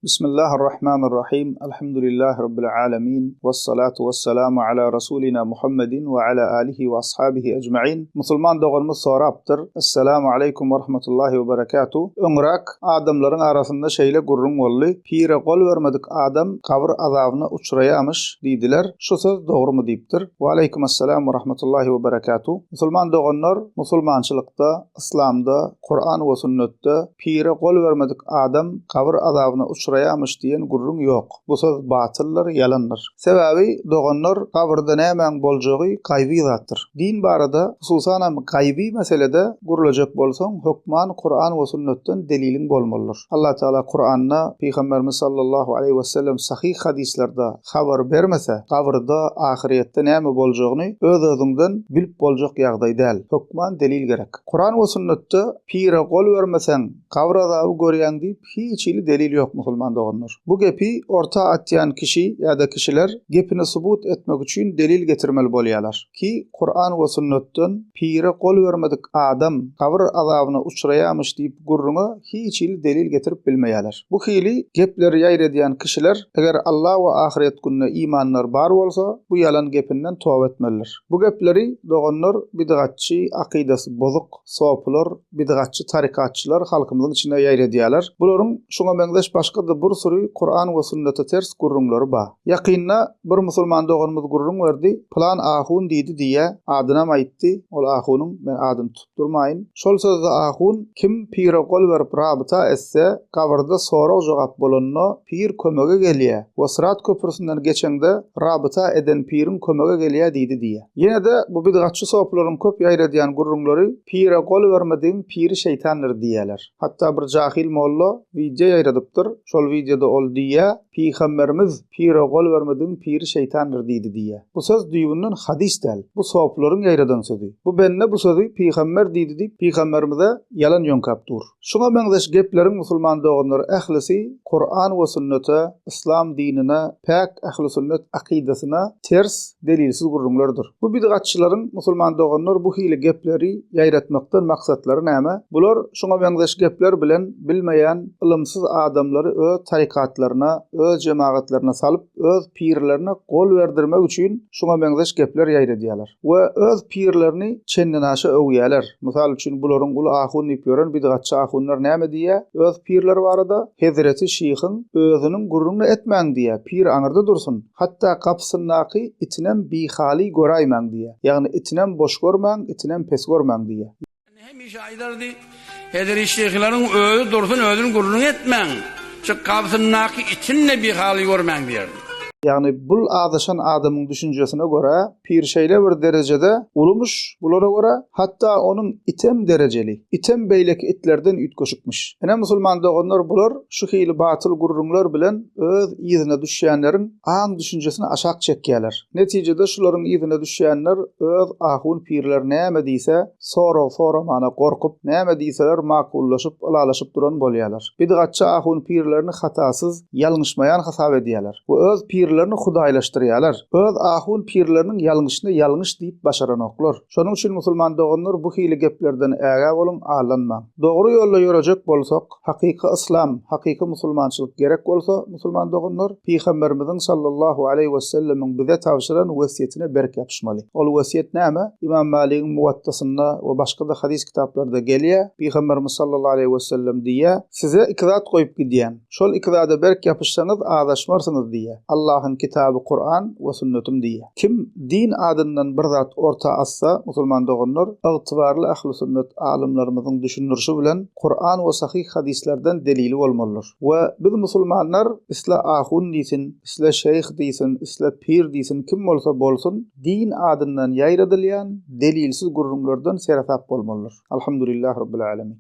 Bismillahir-Rahmanir-Rahim. Elhamdülillahi Rabbil alemin. Vessalatu vesselamu ala Rasulina Muhammedin ve ala alihi ve ashabihi ecmain. Musulman doganymyz sorapdyr. Esselamu aleýkum ve rahmetullahi ve berekatuh. Öňräk adamlaryň arasynda şeýle gürrüň boldy. Pire gol bermedik adam gabyr azabyna uçraýamyş diýdiler. Şu söz dogrumy diýipdir. Ve aleýkum esselam ve rahmetullahi ve berekatuh. Musulman doganlar musulmançylykda, yslamda, Kuran we sünnetde Pire gol bermedik adam gabyr azabyna uçraýamyş diýen gürrüň ýok. Bu söz batyldyr, ýalandyr. Sebäbi, doganlar, gabyrda nämäň boljagy gaýby zatdyr. Din barada, hususanam gaýby meselede gürlejek bolsaň, hökman Kuran we sünnetden deliliň bolmalydyr. Allatagala Kuranda, Pygamberimiz sallallahu aleýhi wesellem sahyh hadyslarda habar bermese, gabyrda, ahyrýetde näme boljagyny öz-özüňden bilip boljak ýagdaý däl. Hökman delil gerek. Kuran we sünnetde Pire gol bermeseň, gabyr azaby görýäň diýip hiç hili delil ýok musulman doganlar. Bu gepi orta atýan kişi ýa-da kişiler gepini subut etmek üçin delil getirmeli bolýalar. Ki Kuran we sünnetden pire gol bermedik adam gabyr azabyna uçraýamyş diýip gürrüňe hiç hili delil getirip bilmeýäler. Bu hili gepleri ýaýradýan kişiler eger Alla we ahyret gününe imanlary bar bolsa bu ýalan gepinden toba etmelidir. Bu gepleri doganlar bidgatçy akydasy bozuk Sopylar, bidgatçy tarykatçylar halkymyzyň içinde ýaýradýarlar. Bularyň şuňa meňzeş başga-da bir süri Kuran we sünnete ters gürrüňleri bar. Ýakynda bir musulman doganymyz gürrüň berdi, pylan ahun diýdi diýýä, adynam aýtdy, ol ahunyň, men adyny tutup durmaýyn. Şol sözde ahun, kim pire gol berip rabyta etse, gabyrda sorag-jogap bolanda pir kömege gelýä we syrat köprüsinden geçeňde rabyta eden piriň kömege gelýä diýdi diýýä. Ýene-de bu bidgatçy sopularyň köp ýaýradýan gürrüňleri pire gol bermedigiň piri şeýtandyr diýýäler. Hatda bir jahyl molla wideo ýaýradypdyr, şol wideoda ol diýýä, Pygamberimiz pire gol bermedigiň piri şeýtandyr diýdi diýýä. Bu söz düýbünden hadys däl. Bu sopularyň ýaýradan sözi. Bu bende bu sözi pygamber diýdi diýip pygamberimize ýalan ýöňkäp dur. Şuňa meňzeş gepleriň musulman doganlar ählisi Kuran we sünnete, yslam dinine, päk ähli sünnet akydasyna ters, delilsiz gürrüňlerdir. Bu bidgatçylaryň musulman doganlar bu hili gepleri ýaýratmakdan maksatlary näme? Bular şuňa meňzeş gepler bilen bilmeýän ylymsyz adamlary öz tarykatlaryna, öz jemagatlaryna salyp öz pirlerine gol berdirmek üçin şuňa meňzeş gepler ýaýradýarlar. We öz pirlerini çendenaşa öwýäler. Mysal üçin, bularyň uly ahun diýip ýören bidgatçy ahunlar näme diýýä öz pirleri barada? Hezreti şyhyň özüniň gürrüňini etmäň diýýä, pir aňyrda dursun, hatda gapysyndaky itinem bihaly göräýmäň diýýä. Ýagny itinem boş görmäň, itinem pes görmäň diýýä. Hemişe aýdardy, Hezreti şyhlaryň özi dursun, özüniň gürrüňini etmäň, şu gabsyndaky itini-de bihaly görmäň diýerdi. Ýagny bul azaşan adamyň düşünjesine görä, pir şeýle bir derejede ulumyş bulara görä, hatda onuň item derejeli, item beýleki itlerden üýtgeşikmiş. Ine musulman doganlar bular şu hili batyl gürrüňler bilen öz yzyna düşýänleriň aň-düşünjesini aşak çekýäler. Netijede şularyň yzyna düşýänler öz ahun pirleri näme diýse, sorag soramana gorkup, näme diýseler makullaşyp, ylalaşyp duran bolýarlar. Bidgatçy ahun pirlerini hatasyz, ýalňyşmaýan hasap edýärler we öz pirlerini hudaýlaşdyrýarlar. Öz ahun pirleriniň ýalňyşyna ýalňyş diýip başaranoklar. Şonuň üçin musulman doganlar bu hili geplerden ägä boluň, aldanmaň. Dogry ýolda ýörejek bolsak, Hakyky yslam, hakyky musulmançylyk gerek bolsa, musulman doganlar, Pygamberimiziň sallallahu aleýhi wesellemiň bize tabşyran wesýetine berk ýapyşmaly. Ol wesýet näme? Ymam Maligiň Muwattasynda we başga-da hadys kitaplarda gelýär, Pygamberimiz sallallahu aleýhi wesellem diýýär, Size iki zat goýup gidýän. Şol iki zada berk ýapyşsaňyz azaşmarsyňyz diýýär. Allahyň kitaby Kuran we sünnetim diýýär. Kim din adyndan bir zat orta atsa, musulman doganlar, ygtybarly ähli-sünnet alymlarymyzyň düşündirişi bilen Kuran we sahyh hadyslardan delili bolmalydyr. We biz musulmanlar isle ahun diýsin, isle şeýh diýsin, isle pir diýsin kim bolsa bolsun din adyndan ýaýradylýan delilsiz gürrüňlerden seresap bolmalydyr. Alhamdulillah Rabbil Alemin.